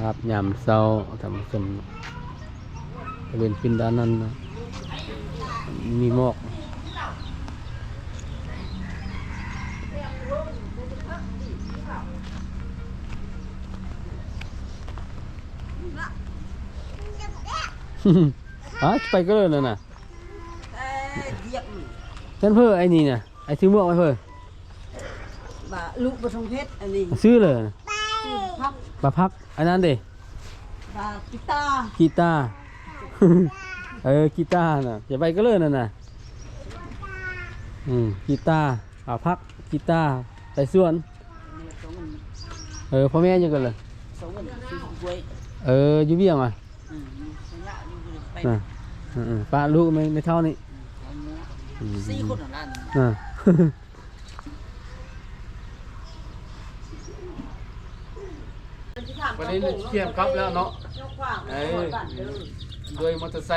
ພາບຍາມເຊົ້າທ່ານຜູ້ຊົມ ຕາເວັນຂຶ້ນດ້ານນັ້ນນະ ມີໝອກ. ຮະ ໄປກະເລີນນັ້ນນະ ແຕ່ດຽກນີ້ ຊັ້ນເພີ້ ໄອ້ນີ້ນະ ໄອ້ຊື່ໝວກໄວ້ເພີ້ ບາລຸບໍ່ທອງເພັດ ອັນນີ້ ຊື່ເລີຍ ຊື່ພັກ ບາພັກ ອັນນັ້ນເດ ບາກີຕາ ກີຕາ ເອີ ກີຕານະ ຈະໄປກະເລີນນັ້ນນະ ອືມ ກີຕາ ບາພັກ ກີຕາ ໄປສວນ ເອີ ພໍ່ແມ່ຫຍັງກະເລີ ສອງເງິນ ເອີ ຢູ່ວຽງຫວາ ອືມ ໄປ ນະ ເອີໆ ປະລູກແມ່ ແມ່ເຖົ້ານີ້ ອືມ ສີ່ຄົນນັ້ນ ນະ. ວັນນີ້ຕຽມກັບແລ້ວເນາະ ເອີ ດ້ວຍມໍເຕີໄຊ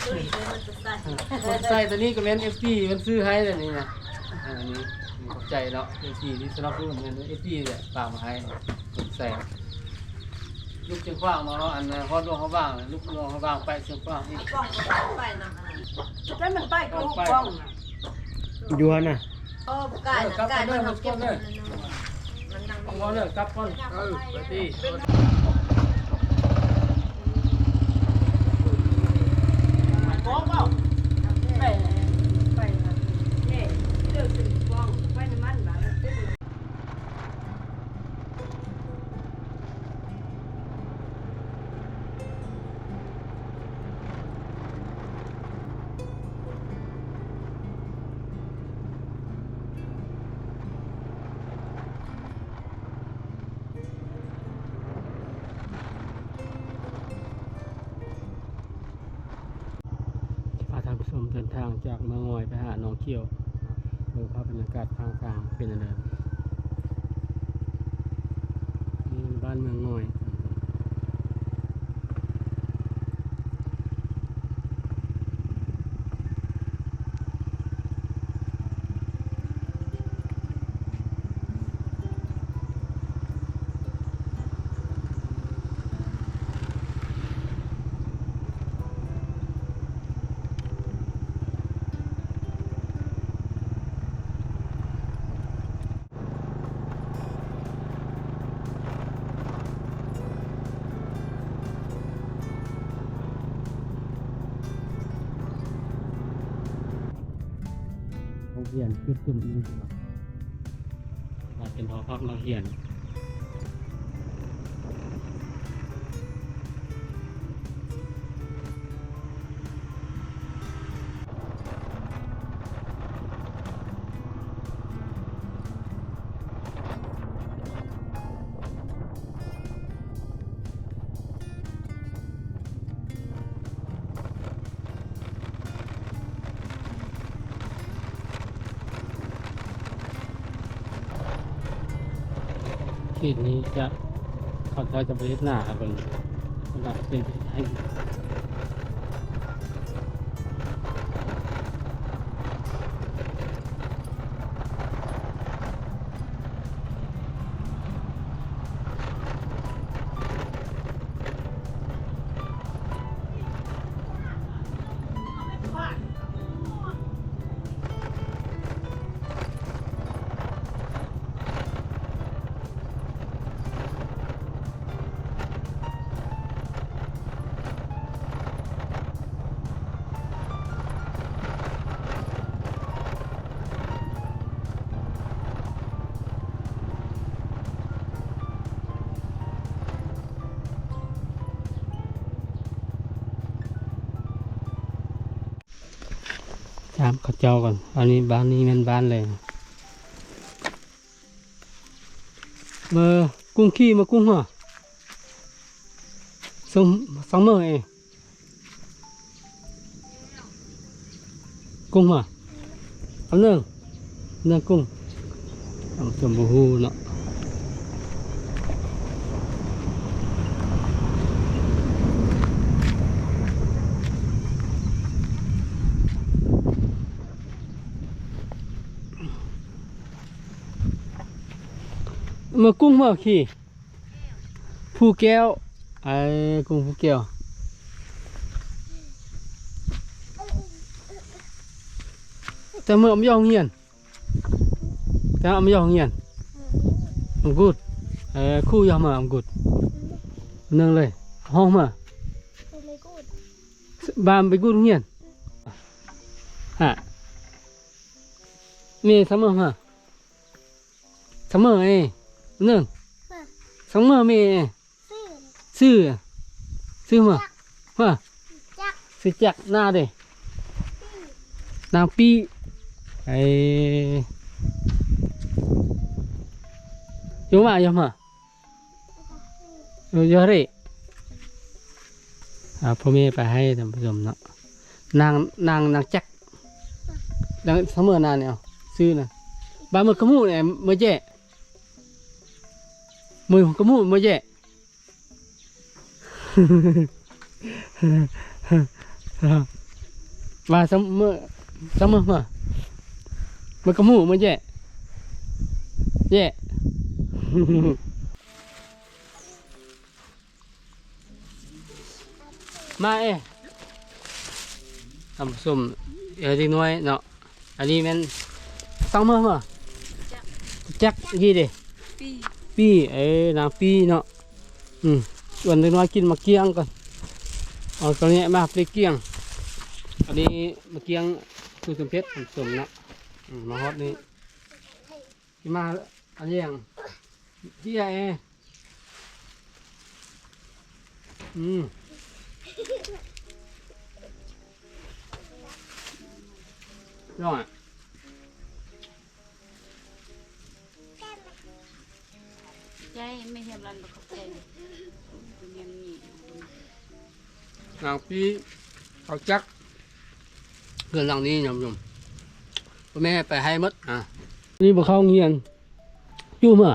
ດ້ວຍ ດ້ວຍມໍເຕີໄຊ ມໍເຕີໄຊໂຕນີ້ກະແມ່ນເອັຟຊີເພິ່ນຊື້ໃຫ້ແລ້ວນີ້ນະ ເອີ ນີ້ ນີ້ຂອບໃຈເນາະ ເອັຟຊີທີ່ສະໜັບສະໜູນ ແມ່ນເອັຟຊີແຫຼະ ຝາກມາໃຫ້ ຂໍບໃຈ. ລູກຊຽງຂວາງເນາະ ອັນຮອດຫຼວງພະບາງ ລູກຫຼວງພະບາງໄປຊຽງຂວາງອີກ ໄປນຳ ແຕ່ມັນໄປກະລູກປ້ອງນະ ຢູ່ຫັ້ນນະ ເອີ ກາຍນະ ກາຍນະ ເຮົາເກັບ ມັນຍັງມີ ເອົາເລີຍ ກັບກ່ອນ ເອີ ໄປຕິ ໄປ ໄປ ໄປ ໄປ ພາທ່ານຜູ້ຊົມເດີນທາງຈາກເມືອງງອຍໄປຫາໜອງຂຽວ ເບິ່ງພາບບັນຍາກາດຂ້າງທາງເປັນແນວໃດ. ນີ້ບ້ານເມືອງງອຍ. ໂຮງຮຽນຈຸດສຸມອີກ ວ່າເປັນຫໍພັກນັກຮຽນ. ເຂດນີ້ຈະ ເຂົາເຈົ້າຈະບໍ່ເຮັດນາ ເບິ່ງ ເປັນໃຫ້. ຖາມເຂົາເຈົ້າກ່ອນ ອັນນີ້ບ້ານນີ້ແມ່ນບ້ານໃດ? ມາກຸ້ງຂີ້ ມາກຸ້ງຫາ ສອງ ສອງມື້ເອງ. ກຸ້ງມາ ອັນໜຶ່ງ ເລື່ອງກຸ້ງ ເຮົາຈະບໍ່ຮູ້ເນາະ. ມາກຸ້ງມາຂີ້. ພູແກ້ວ ເອີ ກຸງພູແກ້ວ ແຕ່ເມື່ອອຳຢອງຮຽນ ແຕ່ອຳຢອງຮຽນ ອຳກຸດ ເອີ ຄູຢອງມາອຳກຸດ ໜຶ່ງເລີຍ ຫ້ອງມາ ບາມໄປກຸດຮຽນ ຮະ ເມ ສະເໝີ ຮະ ສະເໝີ ເອ ໜຶ່ງ ສະເໝີ ເມ ເອ ຊື່ ຊື່ ຊື່ ມາ ຮະ ຈັກ ຊື່ຈັກ ນາເດ ນາງປີ ເອ ຢູ່ມາ ຢູ່ມາ ເອີ ຢູ່ເຣ ອ່າ ພໍ່ແມ່ໄປໃຫ້ທ່ານຜູ້ຊົມເນາະ ນາງ ນາງ ນາງຈັກ ນາງສະເໝີນານີ້ ເອົາ ຊື່ນະ ບາເມີກະໝູແຫຼະ ເມີແຈ ເມີກະໝູ ເມີແຈ ວ່າສະເໝີ ສະເໝີ ເມີ ເມີກະໝູ ເມີແຈ ແຈ ມາເອ ທ່ານຜູ້ຊົມ ເອີ ເດັກນ້ອຍເນາະ ອັນນີ້ແມ່ນ ສາວເມີ ມາ ຈັກ ກີ້ເດ ປີ ປີ ເອີ ນາງປີເນາະ ອືມ ຊວນເດັກນ້ອຍກິນໝາກກ້ຽງກ່ອນ ເອົາຕົວນີ້ມາເປັດກ້ຽງ ອັນນີ້ໝາກກ້ຽງ ສູດສຳເພັດ ສົມເນາະ ອືມ ມາຮອດນີ້ ຊິມາອັນຫຍັງ ເຈຍເອ ອືມ ນ້ອງ ໃຈ ແມ່ຮຽນລັນບໍ່ເຂົ້າໃຈ ຮຽນນີ້ ນາງປີເຂົາຈັກ ເຮືອນຫຼັງນີ້ຍາມຍົມ ພໍ່ແມ່ໄປໃຫ້ໝົດ ອ່າ ນີ້ບໍ່ເຂົ້າໂຮງຮຽນ ຢູ່ມາ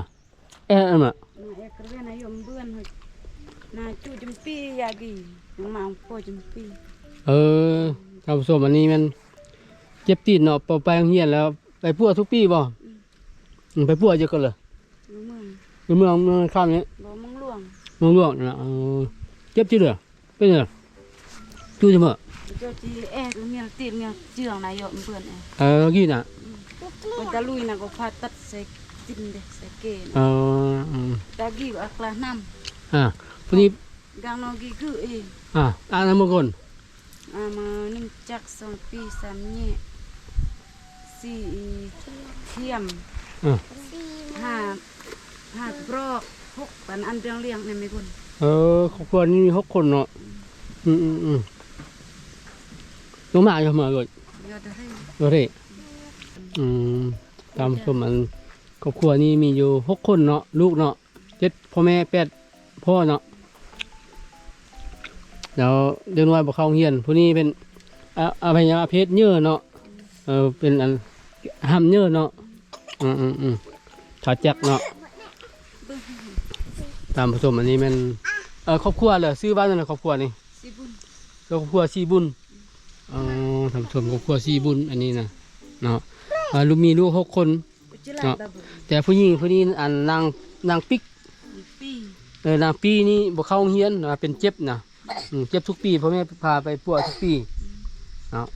ແອນມາ ມາແອກເວນນາຍົມເບືອນ ນາຈູຈຳປີຢາກີ ຍັງມາພໍຈຳປີ ເອີ ທ່ານຜູ້ຊົມ ອັນນີ້ແມ່ນເຈັບຕີນເນາະ ບໍ່ໄປໂຮງຮຽນແລ້ວ ໄປປົວທຸກປີບໍ່? ອືມ ອືມ ໄປປົວຢູ່ກັນເລີຍ ຢູ່ເມືອງ ຢູ່ເມືອງ ເມືອງຄຳນີ້ ບໍ່ ເມືອງຫຼວງ ເມືອງຫຼວງນະ ເອີ ເຈັບທີ່ເດີ ເປັນຫຍັງ? ຈູຈະເມີ ເຈົ້າຈີແອກ ເມຍຕີນ ເມຍເຈື່ອງນາຍົມເພິ່ນ ເອີ ກີ້ນະ ອືມ ເພິ່ນຕະລຸຍນະ ກໍຜ່າຕັດໃສ່ ຕິນເດ ໃສ່ເກນ ເອີ ອືມ ຕາກີກະລະນຳ ອ່າ ຜູ້ນີ້ ກາງນອກກີຄືອີ ອ່າ ອ່ານຳມາກ່ອນ ອ່າ ມາໜຶ່ງຈັກ ສອງປີ ສາມແຍກ ສີ່ທຽມ ອ່າ ຫ້າ ຫ້າກະບອກ ຫົກອັນ ອັນເລື່ອງໆ ນີ້ແມ່ກຸນ ເອີ ຄອບຄົວນີ້ມີຫົກຄົນເນາະ ອືມ ອືມ ອືມ ລົງມາຢູ່ມາໂລດ ຢູ່ເດີ ຢູ່ເດີ ອືມ ຕາມສົມອັນ ຄອບຄົວນີ້ມີຢູ່ຫົກຄົນເນາະ ລູກເນາະ ເຈັດ ພໍ່ແມ່ ແປດ ພໍ່ເນາະ ແລ້ວເດັກນ້ອຍບໍ່ເຂົ້າໂຮງຮຽນ ຜູ້ນີ້ເປັນ ອະ ອະໄວຍະວະເພດເຍີເນາະ ເອີ ເປັນອັນ ຫ້າມເຍີເນາະ ອືມໆໆ ຂາຈັກເນາະ ຕາມປະສົມ ອັນນີ້ແມ່ນ ເອີ ຄອບຄົວເລີຍ ຊື່ວ່າຈັ່ງໃດ ຄອບຄົວນີ້ ສີບຸນ ຄອບຄົວສີບຸນ ອໍ ທ່ານຜູ້ຊົມ ຄອບຄົວສີບຸນ ອັນນີ້ນະ ເນາະ ອ່າ ລູກ ມີລູກຫົກຄົນ ເນາະ ແຕ່ຜູ້ຍິງຜູ້ນີ້ ອັນນາງ ນາງປິກ ປີ ເອີ ນາງປີນີ້ບໍ່ເຂົ້າໂຮງຮຽນ ວ່າເປັນເຈັບນະ ອືມ ເຈັບທຸກປີ ພໍ່ແມ່ພາໄປປົວທຸກປີເນາະ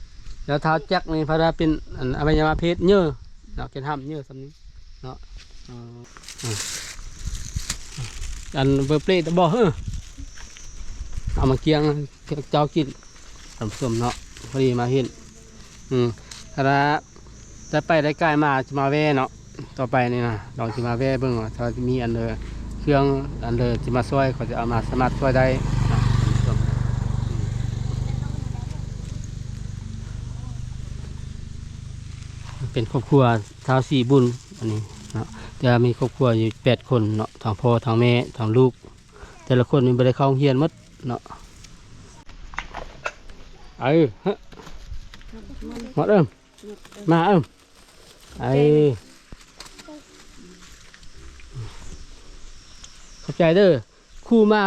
ແລ້ວທ້າວຈັກນີ້ພາວ່າເປັນ ອັນ ອະໄວຍະວະເພດເຍີເນາະ ເປັນຫ້າມເຍີສ່ຳນີ້ເນາະ ເອີ ເອີ ອັນເບີເປລະບໍ່ ເອີ ເອົາມາກຽງເຈົ້າກິນ ທ່ານຜູ້ຊົມເນາະ ພໍດີມາເຫັນ ອືມ ຖ້າໄດ້ໄປໄດ້ກາຍມາ ຊິມາແວ່ເນາະ ຕໍ່ໄປນີ້ນະ ລອງຊິມາແວ່ເບິ່ງວ່າ ຖ້າມີອັນເດີ ເຄື່ອງອັນເດີ ຊິມາຊ່ວຍ ເຂົາຈະເອົາມາ ສາມາດຊ່ວຍໄດ້ນະ ເປັນຄອບຄົວທ້າວສີບຸນ ອັນນີ້ເນາະ ແຕ່ມີຄອບຄົວຢູ່ແປດຄົນເນາະ ທັງພໍ່ ທັງແມ່ ທັງລູກ ແຕ່ລະຄົນນີ້ບໍ່ໄດ້ເຂົ້າໂຮງຮຽນໝົດເນາະ ເອີ ຮະ ມາເອີ ມາເອີ ເອີ ຂອບໃຈເດີ ຄູມາ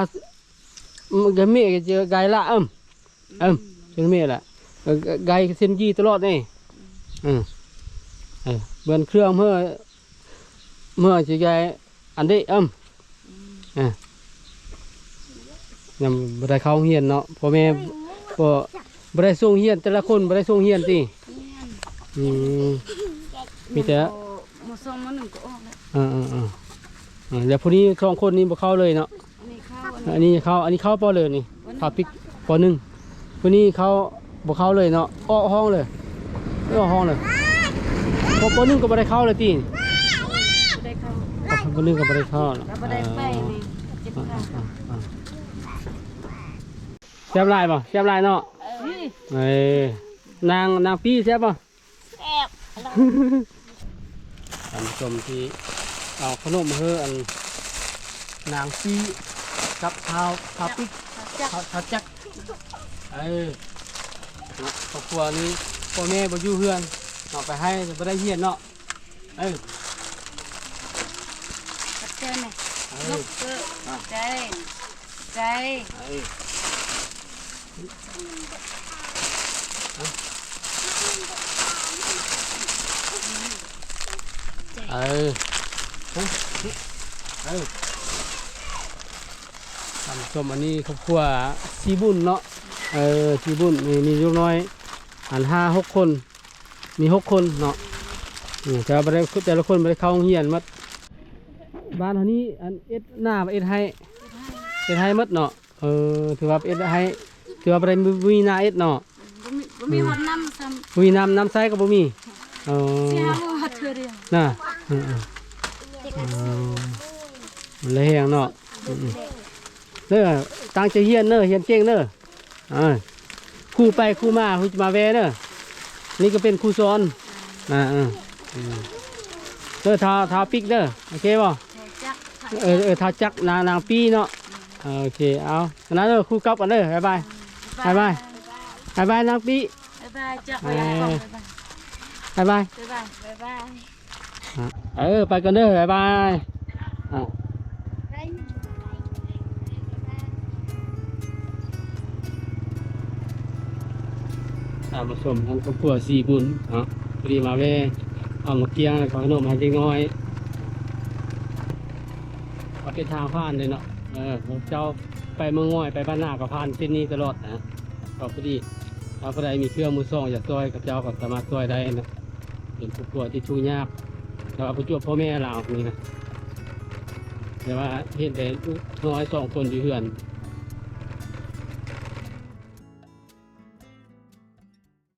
ກະເມກະເຈີກາຍລະ ເອີ ເອີ ເຈີເມລະ ເອີ ກາຍເຊັນຈີຕະຫຼອດນີ້ ເອີ ເອີ ເບືອນເຄື່ອງເມື່ອ ເມື່ອຊິກາຍ ອັນເດ ອຳ ອືມ ອ່າ ຍັງບໍ່ໄດ້ເຂົ້າໂຮງຮຽນເນາະ ພໍ່ແມ່ບໍ່ ບໍ່ໄດ້ສົ່ງຮຽນ ແຕ່ລະຄົນບໍ່ໄດ້ສົ່ງຮຽນຕິ? ຮຽນ ອືມ ມີແຕ່ ມ.ສອງ ມ.ໜຶ່ງ ກໍອອກແລ້ວ ເອີໆໆ ແລ້ວຜູ້ນີ້ສອງຄົນນີ້ບໍ່ເຂົ້າເລີຍເນາະ? ອັນນີ້ເຂົ້າ ອັນນີ້ເຂົ້າ ອັນນີ້ເຂົ້າ ປ.ເລີຍນີ້ ປ.ໜຶ່ງ ເຂົ້າປິກ ປ.ໜຶ່ງ ຜູ້ນີ້ເຂົ້າ ບໍ່ເຂົ້າເລີຍເນາະ ອອກຫ້ອງເລີຍ ອອກຫ້ອງເລີຍ ປ.ໜຶ່ງ ກໍບໍ່ໄດ້ເຂົ້າເລີຍຕິ? ບໍ່ໄດ້ເຂົ້າ ປ.ໜຶ່ງ ກໍບໍ່ໄດ້ເຂົ້າ ກໍບໍ່ໄດ້ໄປນີ້ ເຈັບຂາ ອ່າ ແຊບຫຼາຍບໍ່? ແຊບຫຼາຍເນາະ ເອີ ເອີ ນາງ ນາງປີ້ແຊບບໍ່? ແຊບ ທ່ານຜູ້ຊົມທີ່ເອົາຂະໜົມໃຫ້ອັນນາງປີ້ກັບຊາວ ຊາວປິກ ຊາວຈັກ ຊາວຈັກ ເອີ ເນາະ ຄອບຄົວນີ້ພໍ່ແມ່ບໍ່ຢູ່ເຮືອນເນາະ ໄປໃຫ້ ບໍ່ໄດ້ຮຽນເນາະ ເອີ ຂອບໃຈແມ່ ເອີ ນົກເກີ ອ່າ ໃຈ ໃຈ ເອີ ເອີ ເອີ ທ່ານຜູ້ຊົມ ອັນນີ້ຄອບຄົວສີບຸນເນາະ ເອີ ສີບຸນ ມີ ມີລູກນ້ອຍ ອັນ ຫ້າຫົກຄົນ ມີຫົກຄົນເນາະ ເອີ ແຕ່ວ່າບໍ່ໄດ້ ແຕ່ລະຄົນບໍ່ໄດ້ເຂົ້າໂຮງຮຽນໝົດ ບ້ານເຮົານີ້ ອັນ ເຮັດນາ ເຮັດໄຮ່ ເຮັດໄຮ່ໝົດເນາະ ເອີ ຖືວ່າເຮັດໄຮ່ ຖືວ່າບໍ່ໄດ້ ບໍ່ມີນາເຮັດເນາະ ບໍ່ມີ ບໍ່ມີຮອດນ້ຳຊ້ຳ ບໍ່ມີນ້ຳ ນ້ຳໃຊ້ກໍບໍ່ມີ ເອີ ຊິຫາບໍ່ຮອດເທື່ອດຽວນະ ເອີ ເອີ ເອີ ມັນລະແຮງເນາະ ເອີ ເດີ ຕັ້ງໃຈຮຽນເດີ ຮຽນເກັ່ງເດີ ອ່າ ຄູໄປຄູມາ ຄູຈະມາແວ່ເດີ ນີ້ກໍເປັນຄູສອນ ອ່າ ເອີ ເອີ ເອີ ທ້າວ ທ້າວປິກເດີ ໂອເຄບໍ່? ທ້າວຈັກ ເອີ ເອີ ທ້າວຈັກ ນາງ ນາງປີ້ເນາະ ອ່າ ໂອເຄ ເອົາ ອັນນັ້ນເດີ ຄູກັບກັນເດີ ບາຍບາຍ ບາຍບາຍ ບາຍບາຍ ບາຍບາຍ ນາງປີ້ ບາຍບາຍ ຈັກ ເອີ ບາຍບາຍ ບາຍບາຍ ບາຍບາຍ ອ່ະ ເອີ ໄປກ່ອນເດີ ບາຍບາຍ ອ່ະ ທ່ານຜູ້ຊົມ ທາງຄອບຄົວສີບຸນເນາະ ພໍດີມາແວ່ເອົາໝາກກ້ຽງ ແລ້ວກໍຂະໜົມໃຫ້ເດັກນ້ອຍ ວ່າເປັນທາງຜ່ານເດ້ເນາະ ເອີ ເຈົ້າໄປເມືອງງອຍ ໄປບ້ານນາ ກໍຜ່ານເສັ້ນນີ້ຕະຫຼອດນະ ກໍພໍດີ ຖ້າຜູ້ໃດມີເຄື່ອງມືສອງຢາກຊ່ອຍ ເຂົາເຈົ້າກໍສາມາດຊ່ອຍໄດ້ນະ ເປັນຄອບຄົວທີ່ທຸກຍາກ ແຕ່ວ່າປະຈວບພໍ່ແມ່ລາວນີ້ນະ ແຕ່ວ່າເຫັນແຕ່ລູກນ້ອຍສອງຄົນຢູ່ເຮືອນ